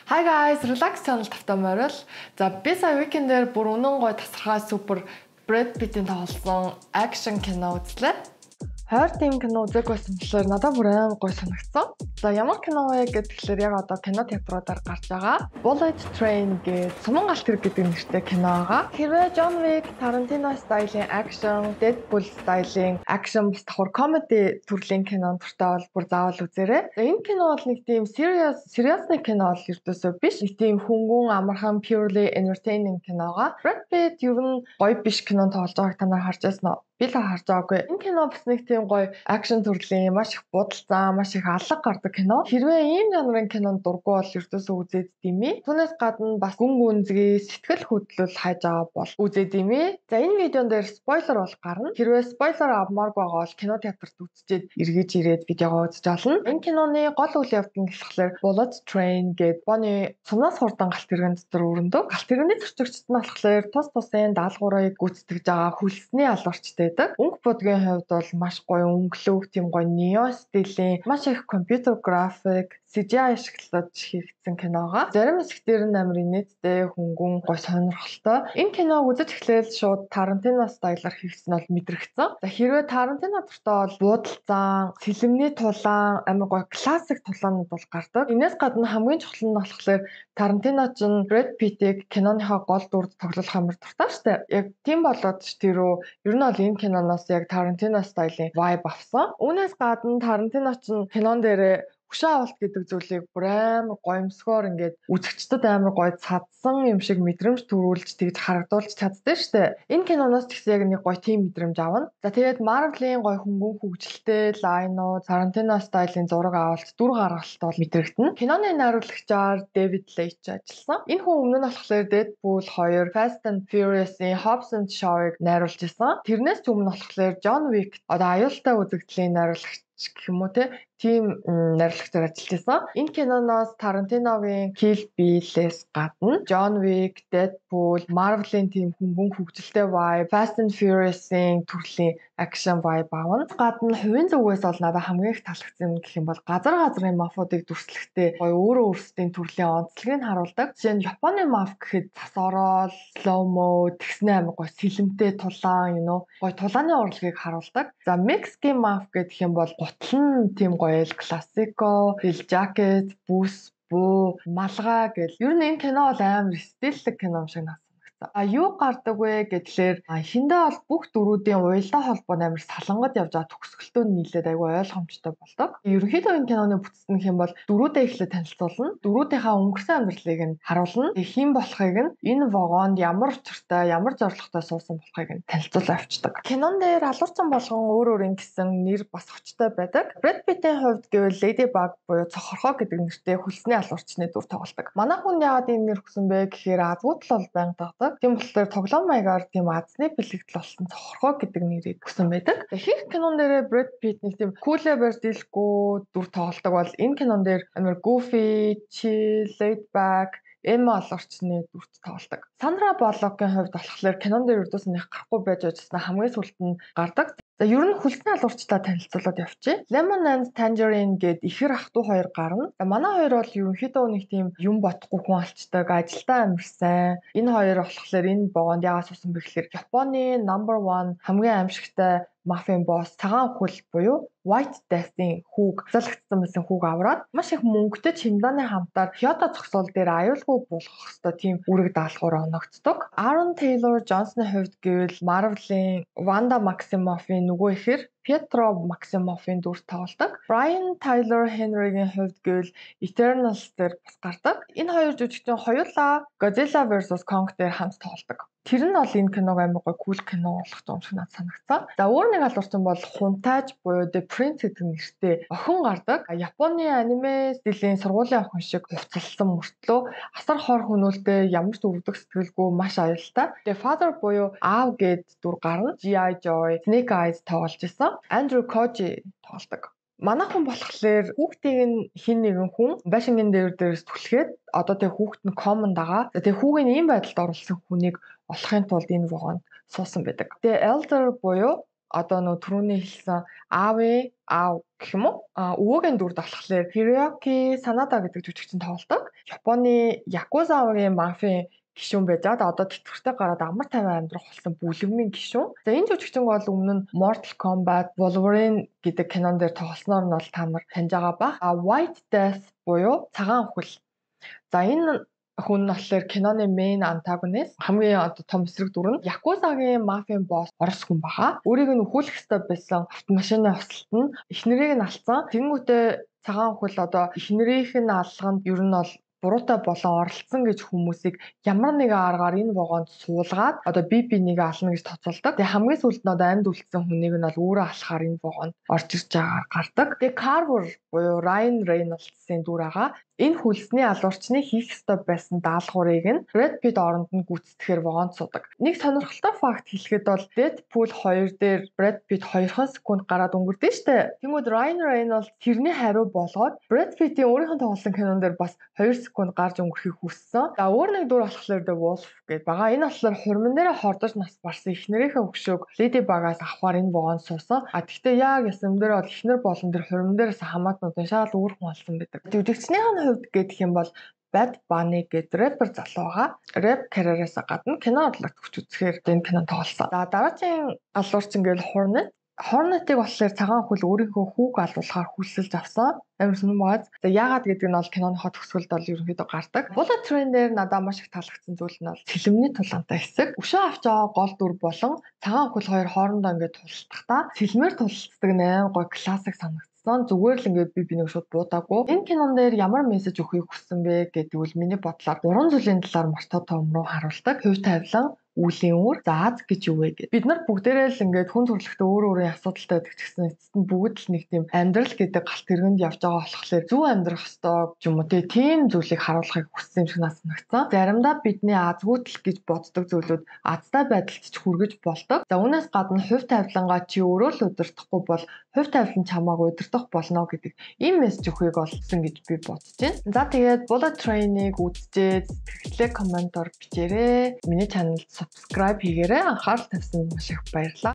Hi guys, Relax channel тавтай морил. За, би сая weekend дээр бүр үнэн гоё тасархай супер Brad Pitt-ийн тоглосон action кино үзлээ. Хойр тийм кино үзег байсан болохоор надад бүр амар гоё санагдсан. За, ямар кино вэ гэхээр яг одоо кино театруудаар гарч байгаа. Bullet Train гэдэг суман галт тэрэг гэдэг нэртэй кино байгаа. Хэрвээ John Wick, Tarantino style-ийн action, Deadpool style-ийн action, бас давхар comedy төрлийн кинонд дуртай бол бүр заавал үзээрэй. За, энэ кино бол нэг тийм serious serious-ны кино бол ердөөсөө биш. Нэг тийм хөнгөн, амархан, purely entertaining киногоо. Brad Pitt ер нь гоё биш кинонд тоглож байгааг та нар харж байсан уу? Би л харж байгаагүй. Энэ кино бас нэг тийм гоё action төрлийн, маш их будалзаа, маш их алга гардаг кино. Хэрвээ ийм жанрын кинонд дургүй бол ердөөсөө үзээд димээ. Түүнээс гадна бас гүн гүнзгий, сэтгэл хөдлөл хайж байгаа бол үзээд димээ. За, энэ видеон дээр spoiler бол гарна. Хэрвээ spoiler авмааргүй байгаа бол кино театрт үзчихэд эргэж ирээд видеогоо үзэж олно. Энэ киноны гол үйл явдал нь болохоор Bullet Train гэдэг Японы сумнаас хурдан галт тэрэгэн дотор өрнөдөг. Галт тэрэгний зорчигчд нь болохоор тус тусын даалгаврыг гүйцэтгэж байгаа хөлсний алуурчтай байдаг. Өнгө будгийн хувьд бол маш гоё өнгөлөг, тийм гоё neon style-ийн, маш их компьютер график, CGI ашиглаж хийгдсэн киногоо. Зарим хэсэгтэр нь амар инээдтэй, хөнгөн, гоё сонирхолтой. Энэ киног үзэж эхлээл шууд Тарантино style-аар хийгдсэн бол мэдрэгдсэн. За, хэрвээ Тарантино дуртай бол буудалцаан, сэлэмний тулаан, амар гоё классик тулаанууд бол гардаг. Энээс гадна хамгийн чухал нь болохоор Тарантино ч Brad Pitt-ийг киноныхоо гол дүрд тоглох амар дуртай штэ. Яг тийм болоод ч тэр үү ер нь бол энэ киноноос яг Тарантино style-ын vibe авсан. Үүнээс гадна Тарантино ч кинон дээрээ хөшөө авалт гэдэг зүйлийг бүр амар гоёмсгоор ингээд үзэгчдэд амар гоё цадсан юм шиг мэдрэмж төрүүлж, тэгж харагдуулж чаддаг штэ. Энэ киноноос ч гэсэн яг нэг гоё тийм мэдрэмж авна. За, тэгээд Marvel-ийн гоё хөнгөн хөгжилтэй line-ууд, Tarantino style-ын зураг авалт, дүр гаргалт бол мэдрэгдэнэ. Киноны найруулагчаар David Leitch ажилласан. Энэ хүн өмнө нь болохоор Deadpool 2, Fast and Furious-ийн Hobbs and Shaw-ыг найруулж исэн. Тэрнээс ч өмнө болохоор John Wick одоо аюултай үзэгдлийн найруулагч гэх юм уу, тийм найруулагчаар ажиллаж байсан. Энэ киноноос Тарантиногийн Kill Bill-ээс гадна John Wick, Deadpool, Marvel-ийн тийм хөнгөн хөгжилтэй vibe, Fast and Furious-ийн төрлийн action vibe авна. Гадна хувийн зүгээс бол надад хамгийн их таалагдсан юм гэх юм бол газар газрын мафуудыг дүрслэхдээ гоё өөрөө өөрсдийн төрлийн онцлогийг харуулдаг. Жишээ нь Японы маф гэхэд цас ороод, slow mo тэгснэ, амар гоё сэлэмтэй тулаан, гоё тулааны урлагийг харуулдаг. За, Мексикийн маф гэх юм бол гутал нь тийм гоё El Clasico, тэгэл жакет, бүс, буу, малгай гэл. Ер нь энэ кино бол амар style-лэг кино юм шиг надад санагдсан. А юу гардаг вэ гэхлээр эхэндээ бол бүх дүрүүдийн уялдаа холбоо амар салангад явж байгаа, төгсгөлтөө нийлээд айгүй ойлгомжтой болдог. Ерөнхийдөө энэ киноны бүтц нь гэх юм бол дүрүүдээ эхлээд танилцуулна. Дүрүүдийнхаа өнгөрсөн амьдралыг нь харуулна. Хэн болохыг нь, энэ вагонд ямар учиртай, ямар зорилготой суусан болохыг нь танилцуулаа авчдаг. Кинон дээр алуурчин болгон өөр өөр ингэсэн нэр бас хочтой байдаг. Brad Pitt-ийн хувьд гэвэл Ladybug буюу цохорхоо гэдэг нэртэй хөлсний алуурчны дүр тоглодог. Манай хүн яагаад ийм нэр өгсөн бэ гэхээр азгууд л бол байнга дагдаг. Тийм болохоор тоглоом маягаар тийм азны бэлэгдэл болсон цохорхоо гэдэг нэрийг өгсөн байдаг. Ихэнх кинон дээр Brad Pitt нэг тийм cool барь дийлэхгүй дүр тоглодог бол энэ кинон дээр амар goofy, chill, laid back Эмма алуурчны дүрт тоглодог. Сандра Боллокийн хувьд болохоор кинон дээр ердөөс нь гарахгүй байж байжсэн, хамгийн сүүлд нь гардаг. За, ер нь хөлсний алуурчдаа танилцуулаад явчих. Lemon and Tangerine гээд ихэр ах дүү хоёр гарна. За, манай хоёр бол ерөнхийдөө нэг тийм юм бодохгүй хүн алчдаг, ажилдаа амар сайн. Энэ хоёр болохоор энэ вагонд яагаад суусан бэ гэхээр Японы number 1 хамгийн аимшигтай мафийн босс цагаан үхэл буюу White Death-ийн хүүг, залгагдсан байсан хүүг авраад маш их мөнгөтэй чемодааны хамтаар Кyoto зогсоол дээр аюулгүй буулгах ёстой тийм үүрэг даалгавар оногддог. Aaron Taylor Johnson-ы хувьд гэвэл Marvel-ийн Wanda Maximoff-ын нөгөө ихэр Pietro Maximoff-ын дүр тоглодог. Brian Tyler Henry-гийн хувьд гэвэл Eternals дээр бас гардаг. Энэ хоёр жүжигчин хоёулаа Godzilla vs Kong дээр хамт тоглодог. Тэр нь бол энэ киног амар гоё cool кино болгох юм шиг надад санагдсан. За, өөр нэг алуурчин бол Хунтайж буюу The Prince гэдэг нэртэй охин гардаг. Японы аниме style-ийн сургуулийн охин шиг хувцалсан мөртлөө асар хор хөнөөлтэй, ямар ч өвдөх сэтгэлгүй, маш аюултай. Тэгээ Father буюу аав гээд дүр гарна. G.I. Joe, Snake Eyes тоглож исэн. Andrew Koji тоглодог. Манай хүн болохоор хүүхдийг нь хин нэгэн хүн байшингийн дээр дээрээс түлхээд одоо тэг хүүхэд нь команд байгаа. Тэгээ хүүг нь ийм байдалд оруулсан хүнийг олохын тулд энэ вагонд суусан байдаг. Тэгээ Elder буюу одоо нөө түрүүний хэлсэн аавын аав гэх юм уу? А өвөөгийн дүрд болохоор Hiroyuki Sanada гэдэг жүжигчин тоглодог. Японы Якузагийн мафийн гишүүн байж байгаа. Одоо тэтгэвртэй гараад амар тайван амьдрах болсон бүлэгмийн гишүүн. За энэ жүжигчин бол өмнө нь Mortal Kombat, Wolverine гэдэг кинон дээр тоглосноор нь бол та нар таньж байгаа бах. А White Death буюу цагаан үхэл. За энэ хүн нь болохоор киноны main antagonist, хамгийн одоо том эсрэг дүр нь Якузагийн мафийн босс орос хүн байгаа. Өөрийг нь үхүүлэх ёстой байсан автомашины осолт нь эхнэрийг нь алдсан. Тэнгүүтээ цагаан үхэл одоо эхнэрийнх нь алганд ер нь бол буруутай болон оролцсон гэж хүмүүсийг ямар нэгэн аргаар энэ вагонд суулгаад одоо бие биенийг ална гэж тооцоолдог. Тэгээ хамгийн сүүлд нь одоо амьд үлдсэн хүнийг нь бол өөрөө алахаар энэ вагонд орж ирж байгаагаар гардаг. Тэгээ Carver буюу Ryan Reynolds-ын дүр байгаа. Энэ хөлсний алуурчны хийх ёстой байсан даалгаврыг нь Brad Pitt оронд нь гүйцэтгэхээр вагонд суудаг. Нэг сонирхолтой факт хэлэхэд бол Deadpool 2 дээр Brad Pitt 2 секунд гараад өнгөрдөө штэ. Тэнгүүд Ryan Reynolds тэрний хариу болгоод Brad Pitt-ийн өөрийнх нь тоглосон кинон дээр бас 2 секунд гарч өнгөрөхийг хүссэн. За өөр нэг дүр болохоор The Wolf гэдээ байгаа. Энэ болохоор хурман дээр хордож нас барсан эхнэрийнхээ өгшөөг Lady Bug-аас авахар энэ вагонд суусан. А тэгтээ яг ясан дээр бол эхнэр болон тэр хурман дээрээс хамаатнууд нь шал өөр хүн болсон байдаг. Жүжигчнийх нь хувьд гэх юм бол Bad Bunny гэдэг рэпер залуу байгаа. Рэп карьераас гадна кино урлагт хүч үзэхээр энэ кинонд тоглосон. За дараагийн алуурчин гэвэл Hornet. Hornet-ыг болохоор цагаан үхэл өөрийнхөө хүүг алуулахаар хүсэлж авсан. Амар сонирн байгаа. За яагаад гэдэг нь бол киноныхоо төгсгөлд бол ерөнхийдөө гардаг. Bullet Train дээр надад маш их таалагдсан зүйл нь бол цэлмэний тулаантай хэсэг. Өшөө авч байгаа гол дүр болон цагаан үхэл хоёр хоорондоо ингээд тулалдахдаа цэлмээр тулалддаг амар гоё классик санагдсан. Зүгээр л ингээд би бинийг шууд буудаагүй. Энэ кинон дээр ямар мессеж өгөхийг хүссэн бэ гэдэг үл миний бодлоор гурван зүйлийн талаар маш тод томроо харуулдаг. Хувь тавилан, үүлийн үр, за аз гэж юу вэ гэд. Бид нар бүгдээрээ л ингээд хүн төрөлхтөө өөр өөрийн асуудалтай байдаг ч гэсэн эцэст нь бүгд л нэг тийм амьдрал гэдэг галт тэргэнд явж байгаа болохоор зөв амьдрах ёстой ч юм уу тийм зүйлийг харуулахыг хүссэн юм шиг надад санагдсан. Заримдаа бидний азгүйтэл гэж боддог зүйлүүд азтай байдалд ч хүргэж болдог. За үүнээс гадна хувь тавилангаа чи өөрөө л удирдахгүй бол хувь тавилан чамааг удирдах болно гэдэг ийм мессеж өгөхийг олсон гэж би бодож байна. За тэгээд Bullet Train-ыг үзчихээд сэтгэлдээ комментоор бичээрэй. Миний channel subscribe хийгээрэй. Анхаарал тавьсанд маш их баярлалаа.